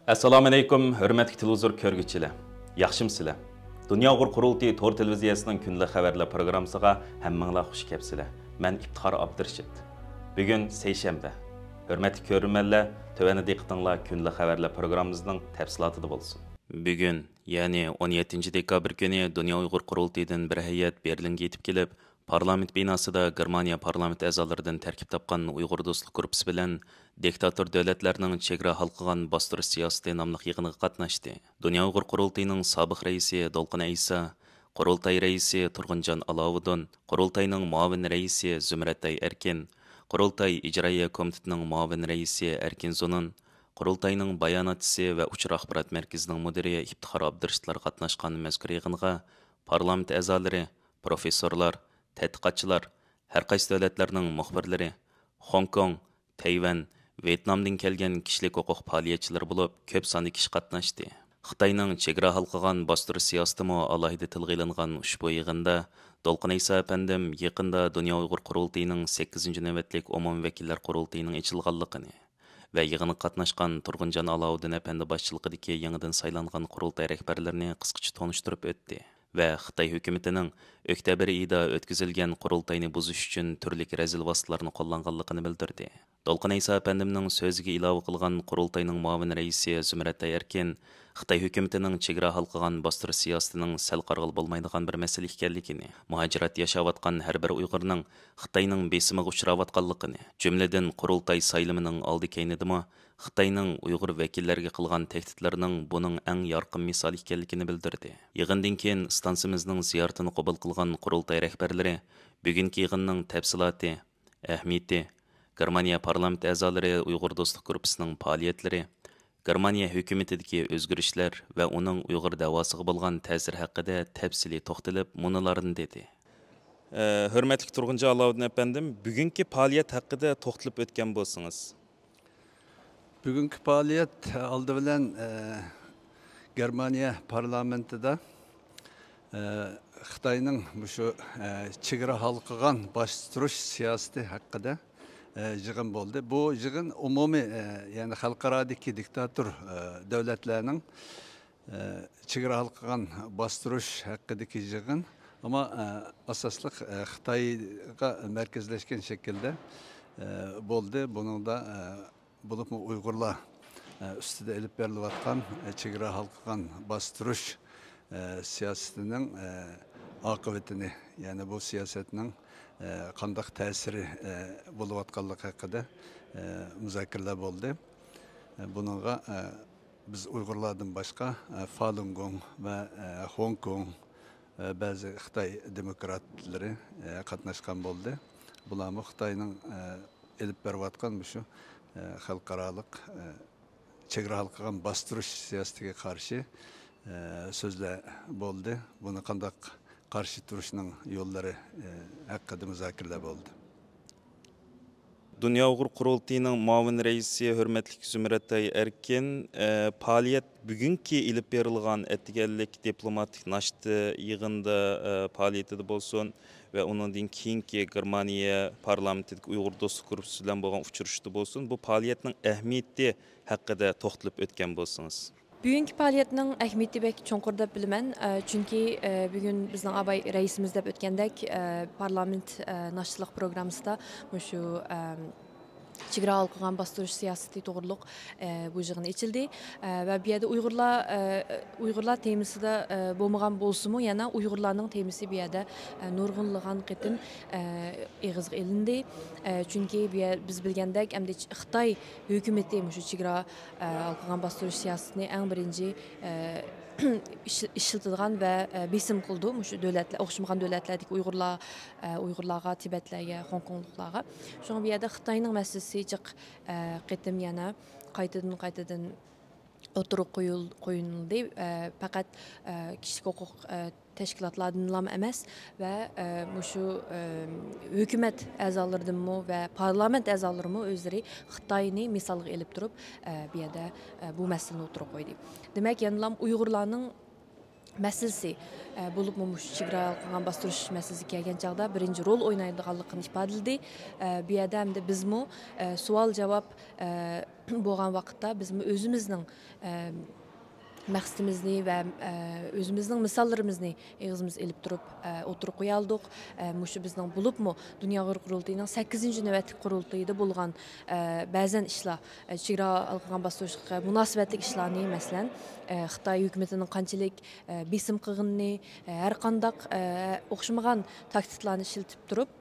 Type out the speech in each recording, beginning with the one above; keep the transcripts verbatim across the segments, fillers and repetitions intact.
ئەسسالامۇئەلەيكۇم، ھۆرمەتلىك تېلېۋىزور كۆرگۈچىلەر. ياخشىمۇسىلەر؟ دۇنيا ئۇيغۇر قۇرۇلتىيى تور تېلېۋىزىيەسىنىڭ كۈندىلىك خەۋەرلەر پروگراممىسىغا ھەممىڭلار خۇش كەپسىلەر. مەن ئىپتىخار ئابدۇرېشىت. بۈگۈن سەيشەنبە. ھۆرمەتلىك كۆرۈرمەنلەر، تۆۋەندە دىققىتىڭلار كۈندىلىك خەۋەرلەر پروگراممىمىزنىڭ تەپسىلاتىدا بولسۇن. بۈگۈن، يەنى ئون يەتتىنچى دېكابىر كۈنى دۇنيا ئۇيغۇر قۇرۇلتىيىدىن بىر ھەيئەت بېرلىنگە يېتىپ كېلىپ، پارلامېنت بىناسىدا گېرمانىيە پارلامېنت ئەزالىرىدىن تەركىب تاپقان ئۇيغۇر دوستلۇق گۇرۇپپىسى بىلەن دىكتاتور دۆلەتلەرنىڭ چېگرا ھالقىغان باستۇرۇش سىياسىتى ناملىق يىغىنىغا قاتناشتى. دۇنيا ئۇيغۇر قۇرۇلتىيىنىڭ سابىق رەئىسى دولقۇن ئەيسا، قۇرۇلتاي رەئىسى تۇرغۇنجان ئالاۋۇدۇن، قۇرۇلتاينىڭ مۇئاۋىن رەئىسى زۇمرەتئاي ئەركىن، قۇرۇلتاي ئىجرائىيە كومىتېتىنىڭ مۇئاۋىن رەئىسى ئەركىن زۇنۇن، قۇرۇلتاينىڭ باياناتچىسى ۋە ئۇچۇر ئاخبارات مەركىزىنىڭ مۇدىرى ئىپتىخار ئابدۇرېشىتلار قاتناشقان مەزكۇر يىغىنغا پارلامېنت ئەزالىرى، پروفېسسورلار، تەتقىقاتچىلار، ھەر قايسى دۆلەتلەرنىڭ مۇخبىرلىرى، خوڭكوڭ، تەيۋەن، ۋيېتنامدىن كەلگەن كىشىلىك ھوقۇق پائالىيەتچىلىرى بولۇپ، كۆپ ساندا كىشى قاتناشتى. خىتاينىڭ چېگرا ھالقىغان باستۇرۇش سىياسىتىمۇ ئالاھىدە تىلغا ئېلىنغان ئۇشبۇ يىغىندا دولقۇن ئەيسا ئەپەندىم يېقىندا دۇنيا ئۇيغۇر قۇرۇلتىيىنىڭ سەككىزىنچى نۆۋەتلىك ئومۇمىي ۋەكىللەر قۇرۇلتىيىنىڭ ئېچىلغانلىقىنى، ۋە يىغىنغا قاتناشقان تۇرغۇنجان ئالاۋۇدىن ئەپەندى باشچىلىقىدىكى يېڭىدىن سايلانغان قۇرۇلتاي رەھبەرلىرىنى قىسقىچە تونۇشتۇرۇپ ئۆتتى ۋە خىتاي ھۆكۈمىتىنىڭ ئۆكتەبىر ئېيىدا ئۆتكۈزۈلگەن قۇرۇلتاينى بۇزۇش ئۈچۈن تۈرلۈك رەزىل ۋاسىتىلارنى قوللانغانلىقىنى بىلدۈردى. دولقۇن ئەيسا ئەپەندىمنىڭ سۆزىگە ئىلاۋە قىلغان قۇرۇلتاينىڭ مۇئاۋىن رەئىسى زۇمرەتئاي ئەركىن خىتاي ھۆكۈمىتىنىڭ چېگرا ھالقىغان باستۇرۇش سىياسىتىنىڭ سەل قارىغىلى بولمايدىغان بىر مەسىلە ئىكەنلىكىنى، مۇھاجىرەتتە ياشاۋاتقان ھەر بىر ئۇيغۇرنىڭ خىتاينىڭ بېسىمىغا ئۇچراۋاتقانلىقىنى، جۈملىدىن قۇرۇلتاي سايلىمىنىڭ ئالدى كەينىدىمۇ خىتاينىڭ ئۇيغۇر ۋەكىللەرگە قىلغان تەھدىتلىرىنىڭ بۇنىڭ ئەڭ يارقىن مىسالى ئىكەنلىكىنى بىلدۈردى. يىغىندىن كېيىن ئىستانسىمىزنىڭ زىيارىتىنى قوبۇل قىلغان قۇرۇلتاي رەھبەرلىرى بۈگۈنكى يىغىننىڭ تەپسىلاتى، ئەھمىيىتى، گېرمانىيە پارلامېنت ئەزالىرى ئۇيغۇر دوستلۇق گۇرۇپپىسىنىڭ پائالىيەتلىرى، گېرمانىيە ھۆكۈمىتىدىكى ئۆزگىرىشلەر ۋە ئۇنىڭ ئۇيغۇر دەۋاسىغا بولغان تەسىرى ھەققىدە تەپسىلىي توختىلىپ، مۇنۇلارنى دېدى. ئە، ھۆرمەتلىك تۇرغۇنجان ئالاۋۇدىن ئەپەندىم، بۈگۈنكى پائالىيەت ھەققىدە توختىلىپ ئۆتكەن بولسىڭىز. بۈگۈنكى پائالىيەت، ئالدى بىلەن، ئە، گېرمانىيە پارلامېنتىدا، ئە، خىتاينىڭ مۇشۇ، ئە، چېگرا ھالقىغان باستۇرۇش سىياسىتى ھەققىدە، ئە، يىغىن بولدى. بۇ يىغىن ئومۇمىي، ئە، يەنى خەلقئارادىكى دىكتاتور، ئە، دۆلەتلەرنىڭ، ئە، چېگرا ھالقىغان باستۇرۇش ھەققىدىكى يىغىن. ئەمما، ئە، ئاساسلىق، ئە، خىتايغا مەركەزلەشكەن شەكىلدە، ئە، بولدى. بۇنىڭدا، ئە، بولۇپمۇ ئۇيغۇرلار، ئە، ئۈستىدە ئېلىپ بېرىلىۋاتقان، ئە، چېگرا ھالقىغان باستۇرۇش، ئە، سىياسىتىنىڭ، ئە، ئاقىۋىتىنى، يەنى بۇ سىياسەتنىڭ، ئە، قانداق تەسىرى، ئە، بولۇۋاتقانلىقى ھەققىدە، ئە، مۇزاكىرىلەر بولدى. ئە، بۇنىڭغا، ئە، بىز ئۇيغۇرلاردىن باشقا، ئە، فالۇنگوڭ ۋە، ئە، خوڭكوڭ، ئە، بەزى خىتاي دېموكراتلىرى، ئە، قاتناشقان بولدى. بۇلارمۇ خىتاينىڭ، ئە، ئېلىپ بېرىۋاتقان مۇشۇ، ئە، خەلقئارالىق، ئە، چېگرا ھالقىغان باستۇرۇش سىياسىتىگە قارشى، ئە، سۆزلەر بولدى. بۇنى قانداق قارشى تۇرۇشنىڭ يوللىرى، ئە، ھەققىدە مۇزاكىرىلەر بولدى. دۇنيا ئۇيغۇر قۇرۇلتىيىنىڭ مۇئاۋىن رەئىسى ھۆرمەتلىك زۇمرەتئاي ئەركىن، ئە، پائالىيەت بۈگۈنكى ئېلىپ بېرىلغان ئەتىگەنلىك دىپلوماتىك ناشتا يىغىنىدا، ئە، پائالىيىتىدە بولسۇن ۋە ئۇنىڭدىن كېيىنكى گېرمانىيە پارلامېنتىدىكى ئۇيغۇر دوستلۇق گۇرۇپپىسى بىلەن بولغان ئۇچرىشىشتا بولسۇن، بۇ پائالىيەتنىڭ ئەھمىيىتى ھەققىدە توختىلىپ ئۆتكەن بولسىڭىز. بۈگۈنكى پائالىيەتنىڭ ئەھمىيىتى بەك چوڭقۇر دەپ بىلىمەن، ئە، چۈنكى، ئە، بۈگۈن بىزنىڭ ئاباي رەئىسىمىز دەپ ئۆتكەندەك، ئە، پارلامېنت، ئە، ناشتىلىق پروگراممىسىدا مۇشۇ، ئە، چېگرا ھالقىغان باستۇرۇش سىياسىتى توغرۇلۇق، ئە، بۇ يىغىن ئېچىلدى. ئە، ۋە بۇ يەردە ئۇيغۇرلار، ئە، ئۇيغۇرلار تېمىسىدا، ئە، بولمىغان بولسىمۇ، يەنە ئۇيغۇرلارنىڭ تېمىسى بۇ يەردە، ئە، نۇرغۇنلىغان قېتىم، ئە، ئېغىزغا ئېلىندى. ئە، چۈنكى بۇ يەر، بىز بىلگەندەك، ئەمدى خىتاي ھۆكۈمىتى مۇشۇ چېگرا، ئە، ھالقىغان باستۇرۇش سىياسىتىنى ئەڭ بىرىنچى، ئە، ئىش-، ئىشلىتىدىغان ۋە، ئە، بېسىم قىلىدۇ. مۇشۇ دۆلەتلەر، ئوخشىمىغان دۆلەتلەردىكى ئۇيغۇرلار، ئە، ئۇيغۇرلارغا، تىبەتلەرگە، خوڭكوڭلۇقلارغا. شۇڭا بۇ يەردە خىتاينىڭ مەسىلىسى جىق، ئە، قېتىم يەنە قايتىدىن، قايتىدىن ئوتتۇرىغا قويۇل-، قويۇلدى. ئە، پەقەت، ئە، كىشىلىك ھوقۇق، ئە، تەشكىلاتلاردىنلام ئەمەس ۋە، ئە، مۇشۇ، ئە، ھۆكۈمەت ئەزالىرىدىنمۇ ۋە پارلامېنت ئەزالىرىمۇ ئۆزلىرى خىتاينى مىسالغا ئېلىپ تۇرۇپ، ئە، بۇ يەردە، ئە، بۇ مەسىلىنى ئوتتۇرىغا قويدى. دېمەك، يەنىلام ئۇيغۇرلارنىڭ مەسىلىسى، ئە، بولۇپمۇ مۇشۇ چېگرا ھالقىغان باستۇرۇش مەسىلىسى كەلگەن چاغدا بىرىنچى رول ئوينايدىغانلىقىنى ئىپادىلىدى. ئە، بۇ يەردە ئەمدى بىزمۇ، ئە، سوئال جاۋاب، ئە، بولغان ۋاقىتتا بىزمۇ ئۆزىمىزنىڭ، ئە، مەقسىتىمىزنى ۋە، ئە، ئۆزىمىزنىڭ مىساللىرىمىزنى ئېغىزىمىز ئېلىپ تۇرۇپ، ئە، ئوتتۇرىغا قويالىدۇق. ئە، مۇشۇ بىزنىڭ بولۇپمۇ دۇنيا ئۇيغۇر قۇرۇلتىيىنىڭ سەككىزىنچى نۆۋەتلىك قۇرۇلتىيىدا بولغان، ئە، بەزەن ئىشلار، ئە، چېگرا ھالقىغان باستۇرۇشقا مۇناسىۋەتلىك ئىشلارنى، مەسىلەن، ئە، خىتاي ھۆكۈمىتىنىڭ قانچىلىك، ئە، بېسىم قىلغىنىنى، ئە، ھەر قانداق، ئە، ئوخشىمىغان تاكتىكىلارنى ئىشلىتىپ تۇرۇپ،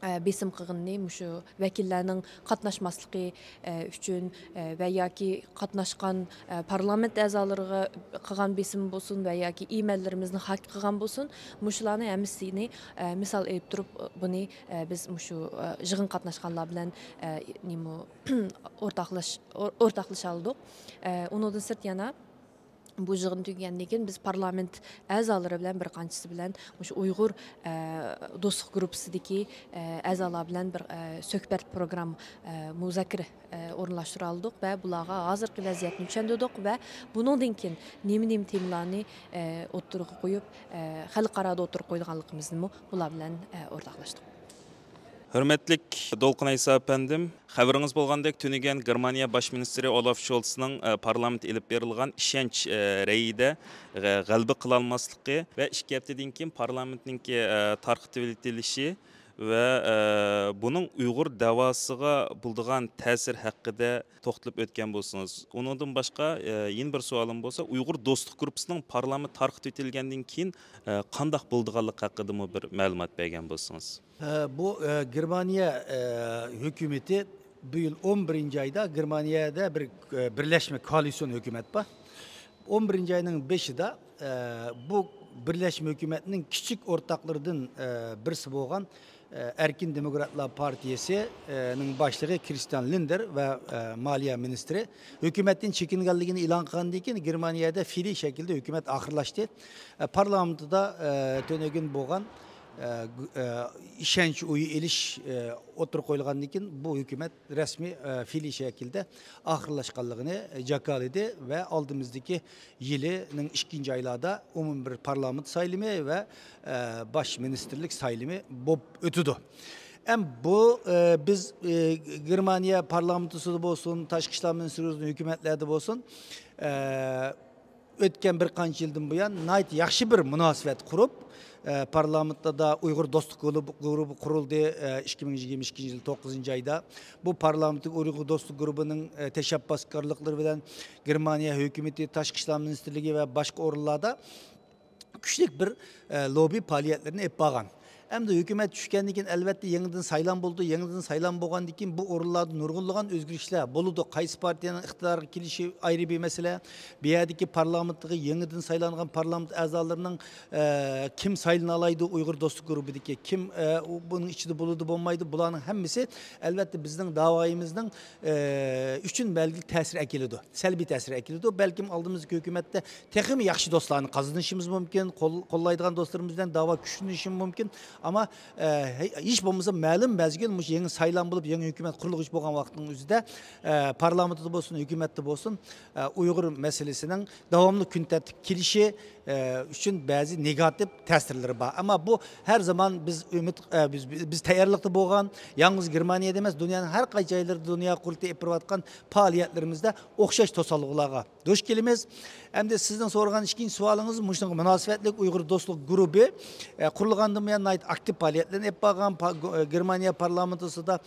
ئە، بېسىم قىلغىنىنى، مۇشۇ ۋەكىللەرنىڭ قاتناشماسلىقى، ئە، ئۈچۈن، ئە، ۋە ياكى قاتناشقان، ئە، پارلامېنت ئەزالىرىغا قىلغان بېسىم بولسۇن ۋە ياكى ئىمېيللىرىمىزنى خەك قىلغان بولسۇن، مۇشۇلارنى ھەممىسىنى، ئە، مىسال ئېلىپ تۇرۇپ، بۇنى، ئە، بىز مۇشۇ، ئە، يىغىن قاتناشقانلار بىلەن، ئە، نېمە، ئورتاقلاش-، ئور-، ئورتاقلىشالىدۇق. ئە، ئۇنىڭدىن سىرت يەنە بۇ يىغىن تۈگىگەندىن كېيىن بىز پارلامېنت ئەزالىرى بىلەن بىر قانچىسى بىلەن مۇشۇ ئۇيغۇر، ئە، دوستلۇق گۇرۇپپىسىدىكى، ئە، ئەزالار بىلەن بىر، ئە، سۆھبەت پروگرامما، ئە، مۇزاكىرە، ئە، ئورۇنلاشتۇرالىدۇق ۋە بۇلارغا ھازىرقى ۋەزىيەتنى چۈشەندۈردۇق ۋە بۇنىڭدىن كېيىن نېمە، نېمە تېمىلارنى، ئە، ئوتتۇرىغا قويۇپ، ئە، خەلقئارادا ئوتتۇرىغا قويىدىغانلىقىمىزنىمۇ بۇلار بىلەن، ئە، ئورتاقلاشتۇق. ھۆرمەتلىك دولقۇن ئەيسا ئەپەندىم، خەۋىرىڭىز بولغاندەك، تۈنۈگۈن گېرمانىيە باش مىنىستىرى ئولاف شولتسنىڭ، ئە، پارلامېنت ئېلىپ بېرىلغان ئىشەنچ، ئە، رەيىدە، ئە، غەلىبە قىلالماسلىقى ۋە ئىككى ھەپتىدىن كېيىن پارلامېنتنىڭكى، ئە، تارقىتىۋېتىلىشى ۋە، ئە، بۇنىڭ ئۇيغۇر دەۋاسىغا بولىدىغان تەسىرى ھەققىدە توختىلىپ ئۆتكەن بولسىڭىز. ئۇنىڭدىن باشقا، ئە، يەنە بىر سوئالىم بولسا، ئۇيغۇر دوستلۇق گۇرۇپپىسىنىڭ پارلامېنت تارقىتىۋېتىلگەندىن كېيىن، ئە، قانداق بولىدىغانلىقى ھەققىدىمۇ بىر مەلۇمات بەرگەن بولسىڭىز. ئە، بۇ، ئە، گېرمانىيە، ئە، ھۆكۈمىتى بۇ يىل ئون بىرىنچى ئايدا گېرمانىيەدە بىر، ئە، بىرلەشمە كوئالىتسىيون ھۆكۈمەت بار. ئون بىرىنچى ئاينىڭ بېشىدا، ئە، بۇ بىرلەشمە ھۆكۈمەتنىڭ كىچىك ئورتاقلىرىدىن، ئە، بىرسى بولغان، ئە، ئەركىن دېموكراتلار پارتىيىسى، ئە، نىڭ باشلىقى كرىستىان لىندېر ۋە، ئە، مالىيە مىنىستىرى ھۆكۈمەتتىن چېكىنگەنلىكىنى ئېلان قىلغاندىن كېيىن، گېرمانىيەدە فېئلىي شەكىلدە ھۆكۈمەت ئاخىرلاشتى. ئە، پارلامېنتتا، ئە، تۈنۈگۈن بولغان، ئە، گۇ-، ئە، ئىشەنچ ئويى ئېلىش، ئە، ئوتتۇرىغا قويۇلغاندىن كېيىن، بۇ ھۆكۈمەت رەسمىي، ئە، فېئلىي شەكىلدە ئاخىرلاشقانلىقىنى جاكارلىدى ۋە ئالدىمىزدىكى يىلىنىڭ ئىككىنچى ئايلاردا ئومۇمىي بىر پارلامېنت سايلىمى ۋە، ئە، باش مىنىستىرلىك سايلىمى بولۇپ ئۆتىدۇ. ئەم بۇ، ئە، بىز، ئە، گېرمانىيە پارلامېنتىسىدا بولسۇن، تاشقى ئىشلار مىنىستىرلىكىدە، ھۆكۈمەتلەردە بولسۇن، ئە، ئۆتكەن بىر قانچە يىلدىن بۇيان ناھايىتى ياخشى بىر مۇناسىۋەت قۇرۇپ، ئە، پارلامېنتتا دا ئۇيغۇر دوستلۇق گۇرۇپى، گۇرۇپى قۇرۇلدى، ئە، ئىككى مىڭ يىگىرمە ئىككىنچى يىل توققۇزىنچى ئايدا. بۇ پارلامېنتلىق ئۇيغۇر دوستلۇق گۇرۇپىنىڭ، ئە، تەشەببۇسكارلىقلىرى بىلەن گېرمانىيە ھۆكۈمىتى، تاشقى ئىشلار مىنىستىرلىكى ۋە باشقا ئورۇنلاردا كۈچلۈك بىر، ئە، لوببى پائالىيەتلىرىنى ئېلىپ بارغان. ئەمدى ھۆكۈمەت چۈشكەندىن كېيىن، ئەلۋەتتە، يېڭىدىن سايلام بولىدۇ. يېڭىدىن سايلام بولغاندىن كېيىن، بۇ ئورۇنلاردا نۇرغۇنلىغان ئۆزگىرىشلەر بولىدۇ. قايسى پارتىيەنىڭ ئىقتىدارغا كېلىشى ئايرى بىر مەسىلە. بۇ يەردىكى پارلامېنتقا يېڭىدىن سايلانغان پارلامېنت ئەزالىرىنىڭ، ئە، كىم سايلىنالايدۇ، ئۇيغۇر دوستلۇق گۇرۇپپىدىكى كىم، ئە، ئۇ، بۇنىڭ ئىچىدە بولىدۇ، بولمايدۇ، بۇلارنىڭ ھەممىسى، ئەلۋەتتە، بىزنىڭ داۋايىمىزنىڭ، ئە، ئۈچۈن بەلگىلىك تەسىر ئەكېلىدۇ، سەلبىي تەسىر ئەكېلىدۇ. بەلكىم ئالدىمىزدىكى ھۆكۈمەتتە تېخىمۇ ياخشى دوستلارنى قازىنىشىمىز مۇمكىن، قول-، قوللايدىغان دوستلىرىمىز بىلەن داۋا كۈچلىنىشى مۇمكىن. ئەمما، ئە، ھە-، ھېچ بولمىسا مەلۇم مەزگىل مۇشۇ يېڭى سايلام بولۇپ، يېڭى ھۆكۈمەت قۇرۇلغۇچ بولغان ۋاقىتنىڭ ئۆزىدە، ئە، پارلامېنتتا بولسۇن، ھۆكۈمەتتە بولسۇن، ئە، ئۇيغۇر مەسىلىسىنىڭ داۋاملىق كۈن تەرتىپكە كېلىشى، ئە، ئۈچۈن بەزى نېگاتىپ تەسىرلىرى بار. ئەمما بۇ ھەر زامان بىز ئۈمىد، ئە، بىز، بىز، بىز تەييارلىقتا بولغان، يالغۇز گېرمانىيەدە ئەمەس، دۇنيانىڭ ھەر قايسى جايلىرىدا دۇنيا قۇرۇلتىيى ئېلىپ بېرىۋاتقان پائالىيەتلىرىمىزدە ئوخشاش توسالغۇلارغا دۇچ كېلىمىز. ئەمدى سىزنىڭ سورىغان ئىككىنچى سوئالىڭىز مۇشۇنىڭغا مۇناسىۋەتلىك. ئۇيغۇر دوستلۇق گۇرۇپپى، ئە، قۇرۇلغاندىن بۇيان ناھايىتى ئاكتىپ پائالىيەتلەرنى ئېلىپ بارغان، پا-، گو-، ئە، گېرمانىيە پارلامېنتىسىدا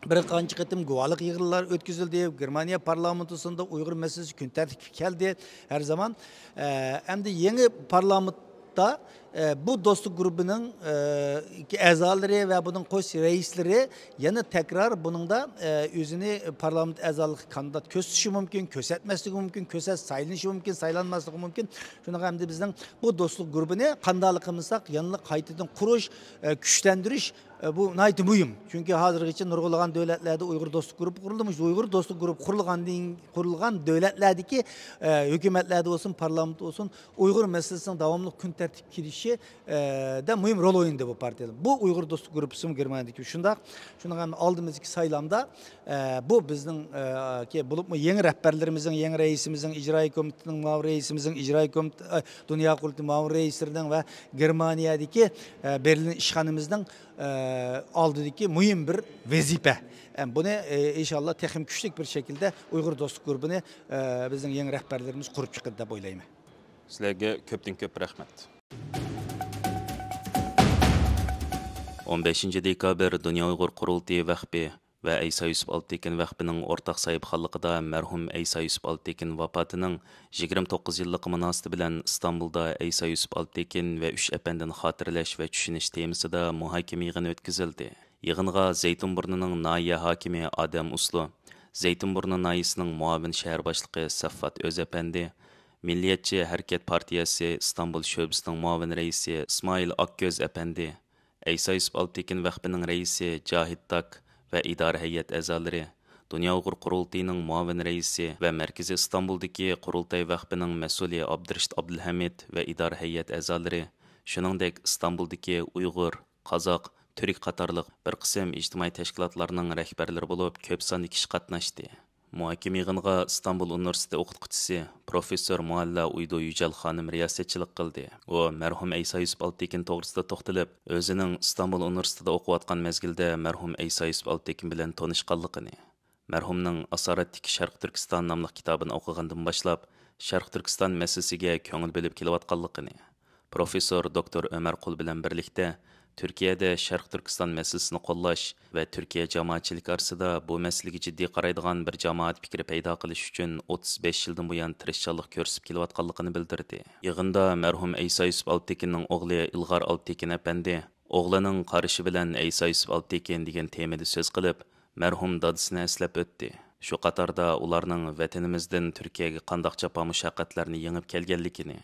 بىر قانچە قېتىم گۇۋاھلىق يىغىنلار ئۆتكۈزۈلدى. گېرمانىيە پارلامېنتىسىدا ئۇيغۇر مەسىلىسى كۈن تەرتىپكە كەلدى ھەر زامان. ئە، ئەمدى يېڭى پارلامېنتتا، ئە، بۇ دوستلۇق گۇرۇپپىنىڭ، ئە، ئەزالىرى ۋە بۇنىڭ قوش رەئىسلىرى يەنە تەكرار بۇنىڭدا، ئە، ئۆزىنى پارلامېنت ئەزالىقى كاندىدات كۆرسىتىشى مۇمكىن، كۆرسەتمەسلىكى مۇمكىن، كۆرسەتسە سايلىنىشى مۇمكىن، سايلانماسلىقى مۇمكىن. شۇنىڭغا ئەمدى بىزنىڭ بۇ دوستلۇق گۇرۇپپىنى قانداقلىق قىلمىساق يەنىلا قايتىدىن قۇرۇش، ئە، كۈچلەندۈرۈش، ئە، بۇ ناھايىتى مۇھىم. چۈنكى ھازىرغىچە نۇرغۇنلىغان دۆلەتلەردە ئۇيغۇر دوستلۇق گۇرۇپپا قۇرۇلدى. مۇشۇ ئۇيغۇر دوستلۇق گۇرۇپپا قۇرۇلغاندىن، قۇرۇلغان دۆلەتلەردىكى، ئە، ھۆكۈمەتلەردە بولسۇن، پارلامېنتتا بولسۇن، ئۇيغۇر مەسىلىسىنىڭ داۋاملىق كۈن تەرتىپكە كېلىشى ئە، دە مۇھىم رول ئوينىدى بۇ پارتىيە. بۇ ئۇيغۇر دوستلۇق گۇرۇپپىسىمۇ گېرمانىيەدىكى شۇنداق. شۇنىڭ ھەم ئالدىمىزدىكى سايلامدا، ئە، بۇ بىزنىڭ، ئە، كى-، بولۇپمۇ يېڭى رەھبەرلىرىمىزنىڭ، يېڭى رەئىسىمىزنىڭ، ئىجرائىي كومىتېتىنىڭ مۇئاۋىن رەئىسىمىزنىڭ، ئىجرائىي كومىتېت، ئە، دۇنيا قۇرۇلتىيى مۇئاۋىن رەئىسلىرىنىڭ ۋە گېرمانىيەدىكى، ئە، بېرلىن ئىشخانىمىزنىڭ، ئە، ئالدىدىكى مۇھىم بىر ۋەزىپە. ئە، بۇنى، ئە، ئىنشاللا تېخىمۇ كۈچلۈك بىر شەكىلدە ئۇيغۇر دوستلۇق گۇرۇپپىنى، ئە، بىزنىڭ يېڭى رەھبەرلىرىمىز قۇرۇپ چىقىدۇ دەپ ئويلايمەن. سىلەرگە كۆپتىن كۆپ رەھمەت. ئون بەشىنچى دېكابىر دۇنيا ئۇيغۇر قۇرۇلتىيى ۋەقپى ۋە ئەيسا يۈسۈپ ئالپتېكىن ۋەقپىنىڭ ئورتاق ساھىبخانلىقىدا مەرھۇم ئەيسا يۈسۈپ ئالپتېكىن ۋاپاتىنىڭ يىگىرمە توققۇز يىللىقى مۇناسىۋىتى بىلەن ئىستانبۇلدا ئەيسا يۈسۈپ ئالپتېكىن ۋە ئۈچ ئەپەندىنى خاتىرىلەش ۋە چۈشىنىش تېمىسىدا مۇھاكىمە يىغىنى ئۆتكۈزۈلدى. يىغىنغا زەيتۇن بۇرنىنىڭ ناھىيە ھاكىمى ئادەم ئۇسلۇ، زەيتۇن بۇرنى ناھىيىسىنىڭ مۇئاۋىن شەھەر باشلىقى سەفۋات ئۆزئەپەندى، مىللىيەتچى ھەرىكەت پارتىيەسى ئىستانبۇل شۆبىسىنىڭ مۇئاۋىن رەئىسى ئىسمائىل ئاككۆز ئەپەندى، ئەيسا يۈسۈپ ئالپتېكىن ۋەقپىنىڭ رەئىسى جاھىت داك ۋە ئىدارە ھەيئەت ئەزالىرى، دۇنيا ئۇيغۇر قۇرۇلتىيىنىڭ مۇئاۋىن رەئىسى ۋە مەركىزى ئىستانبۇلدىكى قۇرۇلتاي ۋەقپىنىڭ مەسئۇلى ئابدۇرېشىت ئابدۇلھەمىد ۋە ئىدارە ھەيئەت ئەزالىرى، شۇنىڭدەك ئىستانبۇلدىكى ئۇيغۇر، قازاق، تۈرك قاتارلىق بىر قىسىم ئىجتىمائىي تەشكىلاتلارنىڭ رەھبەرلىرى بولۇپ كۆپ ساندا كىشى قاتناشتى. مۇھاكىمە يىغىنىغا ئىستانبۇل ئۇنىۋېرسىتېتى ئوقۇتقۇچىسى، پروفېسسور مۇئەللا ئۇيدۇ يۈجەل خانىم رىياسەتچىلىك قىلدى. ئۇ مەرھۇم ئەيسا يۈسۈپ ئالپتېكىن توغرىسىدا توختىلىپ، ئۆزىنىڭ ئىستانبۇل ئۇنىۋېرسىتېتىدا ئوقۇۋاتقان مەزگىلدە مەرھۇم ئەيسا يۈسۈپ ئالپتېكىن بىلەن تونۇشقانلىقىنى، مەرھۇمنىڭ ئاسارەتتىكى شەرقىي تۈركىستان ناملىق كىتابىنى ئوقۇغاندىن باشلاپ، شەرقىي تۈركىستان مەسىلىسىگە كۆڭۈل بۆلۈپ كېلىۋاتقانلىقىنى، پروفېسسور دوكتور ئۆمەر قۇل بىلەن بىرلىكتە تۈركىيەدە شەرقىي تۈركىستان مەسىلىسىنى قوللاش ۋە تۈركىيە جامائەتچىلىكى ئارىسىدا بۇ مەسىلىگە جىددىي قارايدىغان بىر جامائەت پىكرى پەيدا قىلىش ئۈچۈن ئوتتۇز بەش يىلدىن بۇيان تىرىشچانلىق كۆرسىتىپ كېلىۋاتقانلىقىنى بىلدۈردى. يىغىندا مەرھۇم ئەيسا يۈسۈپ ئالپتېكىننىڭ ئوغلى ئىلغار ئالپتېكىن ئەپەندى، ئوغلىنىڭ قارىشى بىلەن ئەيسا يۈسۈپ ئالپتېكىن دېگەن تېمىدا سۆز قىلىپ، مەرھۇم دادىسىنى ئەسلەپ ئۆتتى. شۇ قاتاردا ئۇلارنىڭ ۋەتىنىمىزدىن تۈركىيەگە قانداق جاپا مۇشەققەتلەرنى يېڭىپ كەلگەنلىكىنى،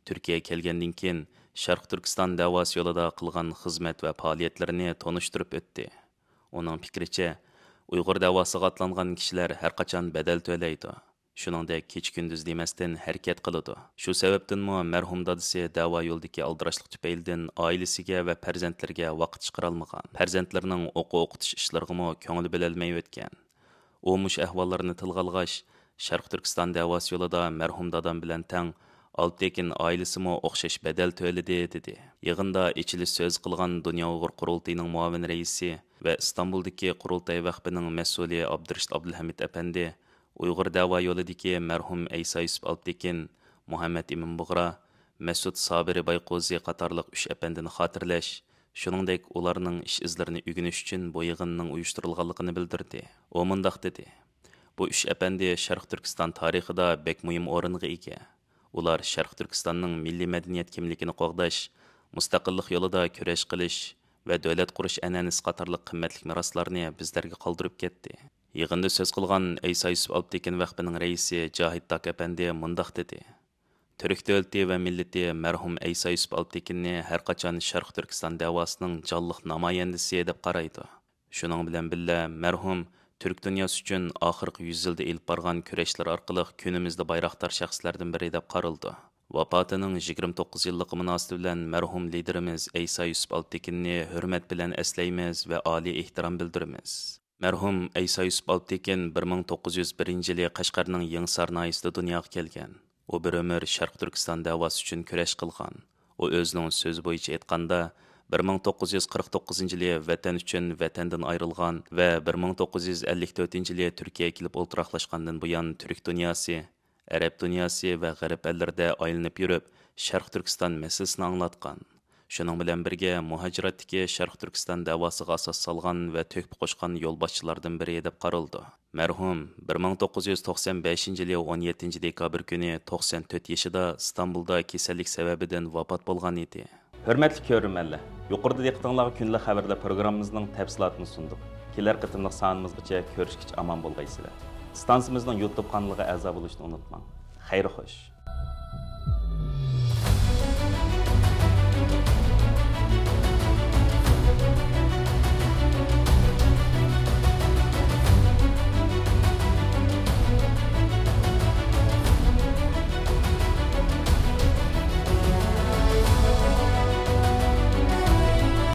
تۈركىيەگە كەلگەندىن كېيىن شەرقىي تۈركىستان دەۋاسى يولىدا قىلغان خىزمەت ۋە پائالىيەتلىرىنى تونۇشتۇرۇپ ئۆتتى. ئۇنىڭ پىكرىچە، ئۇيغۇر دەۋاسىغا ئاتلانغان كىشىلەر ھەرقاچان بەدەل تۆلەيدۇ. شۇنىڭدەك كېچە-كۈندۈز دېمەستىن ھەرىكەت قىلىدۇ. شۇ سەۋەبتىنمۇ مەرھۇم دادىسى دەۋا يولىدىكى ئالدىراشلىق تۈپەيلىدىن ئائىلىسىگە ۋە پەرزەنتلىرىگە ۋاقىت چىقىرالمىغان، پەرزەنتلىرىنىڭ ئوقۇ-ئوقۇتۇش ئىشلىرىغىمۇ كۆڭلى بۆلەلمەي ئۆتكەن. ئۇ مۇشۇ ئەھۋاللارنى تىلغا ئالغاچ، شەرقىي تۈركىستان دەۋاسى يولىدا مەرھۇم دادام بىلەن تەڭ ئالپتېكىن ئائىلىسىمۇ ئوخشاش بەدەل تۆلىدى، دېدى. يىغىندا ئېچىلىش سۆزى قىلغان دۇنيا ئۇيغۇر قۇرۇلتىيىنىڭ مۇئاۋىن رەئىسى ۋە ئىستانبۇلدىكى قۇرۇلتاي ۋەقپىنىڭ مەسئۇلى ئابدۇرېشىت ئابدۇلھەمىد ئەپەندى ئۇيغۇر دەۋا يولىدىكى مەرھۇم ئەيسا يۈسۈپ ئالپتېكىن، مۇھەممەت ئىمىن بۇغرا، مەسۇت سابىرى بايقوزى قاتارلىق ئۈچ ئەپەندىنى خاتىرىلەش، شۇنىڭدەك ئۇلارنىڭ ئىش ئىزلىرىنى ئۆگىنىش ئۈچۈن بۇ يىغىننىڭ ئۇيۇشتۇرۇلغانلىقىنى بىلدۈردى. ئۇ مۇنداق دېدى: بۇ ئۈچ ئەپەندى شەرقىي تۈركىستان تارىخىدا بەك مۇھىم ئورۇنغا ئىگە. ئۇلار شەرقىي تۈركىستاننىڭ مىللىي مەدەنىيەت كىملىكىنى قوغداش، مۇستەقىللىق يولىدا كۈرەش قىلىش ۋە دۆلەت قۇرۇش ئەنئەنىسى قاتارلىق قىممەتلىك مىراسلارنى بىزلەرگە قالدۇرۇپ كەتتى. يىغىندا سۆز قىلغان ئەيسا يۈسۈپ ئالپتېكىن ۋەقپىنىڭ رەئىسى جاھىت داك ئەپەندى مۇنداق دېدى: تۈرك دۆلىتى ۋە مىللىتى مەرھۇم ئەيسا يۈسۈپ ئالپتېكىننى ھەرقاچان شەرقىي تۈركىستان دەۋاسىنىڭ جانلىق نامايەندىسى دەپ قارايدۇ. شۇنىڭ بىلەن بىللە، مەرھۇم تۈرك دۇنياسى ئۈچۈن ئاخىرقى يۈز يىلدا ئېلىپ بارغان كۈرەشلىرى ئارقىلىق كۈنىمىزدە بايراقدار شەخسلەردىن بىرى دەپ قارىلىدۇ. ۋاپاتىنىڭ يىگىرمە توققۇز يىللىقى مۇناسىۋىتى بىلەن مەرھۇم لىدېرىمىز ئەيسا يۈسۈپ ئالپتېكىننى ھۆرمەت بىلەن ئەسلەيمىز ۋە ئالىي ئېھتىرام بىلدۈرىمىز. مەرھۇم ئەيسا يۈسۈپ ئالپتېكىن بىر مىڭ توققۇز يۈز بىرىنچى يىلى قەشقەرنىڭ يېڭىسار ناھىيىسىدە دۇنياغا كەلگەن. ئۇ بىر ئۆمۈر شەرقىي تۈركىستان دەۋاسى ئۈچۈن كۈرەش قىلغان. ئۇ ئۆزىنىڭ سۆزى بويىچە ئېيتقاندا، بىر مىڭ توققۇز يۈز قىرىق توققۇزىنچى يىلى ۋەتەن ئۈچۈن ۋەتەندىن ئايرىلغان ۋە بىر مىڭ توققۇز يۈز ئەللىك تۆتىنچى يىلى تۈركىيەگە كېلىپ ئولتۇراقلاشقاندىن بۇيان تۈرك دۇنياسى، ئەرەب دۇنياسى ۋە غەرب ئەللىرىدە ئايلىنىپ يۈرۈپ، شەرقىي تۈركىستان مەسىلىسىنى ئاڭلاتقان. شۇنىڭ بىلەن بىرگە، مۇھاجىراتتىكى شەرقىي تۈركىستان دەۋاسىغا ئاساس سالغان ۋە تۆھپە قوشقان يولباشچىلاردىن بىرى دەپ قارىلىدۇ. مەرھۇم بىر مىڭ توققۇز يۈز توقسان بەشىنچى يىلى ئون يەتتىنچى دېكابىر كۈنى توقسان تۆت يېشىدا ئىستانبۇلدا كېسەللىك سەۋەبىدىن ۋاپات بولغان ئىدى. ھۆرمەتلىك كۆرۈرمەنلەر، يۇقىرىدا دىققىتىڭلارغا كۈندىلىك خەۋەرلەر پروگراممىمىزنىڭ تەپسىلاتىنى سۇندۇق. كېلەر قېتىملىق سانىمىزغىچە كۆرۈشكىچە ئامان بولغايسىلەر. ئىستانسىمىزنىڭ يۇتۇب قانىلىغا ئەزا بولۇشنى ئۇنتۇماڭ. خەير خوش.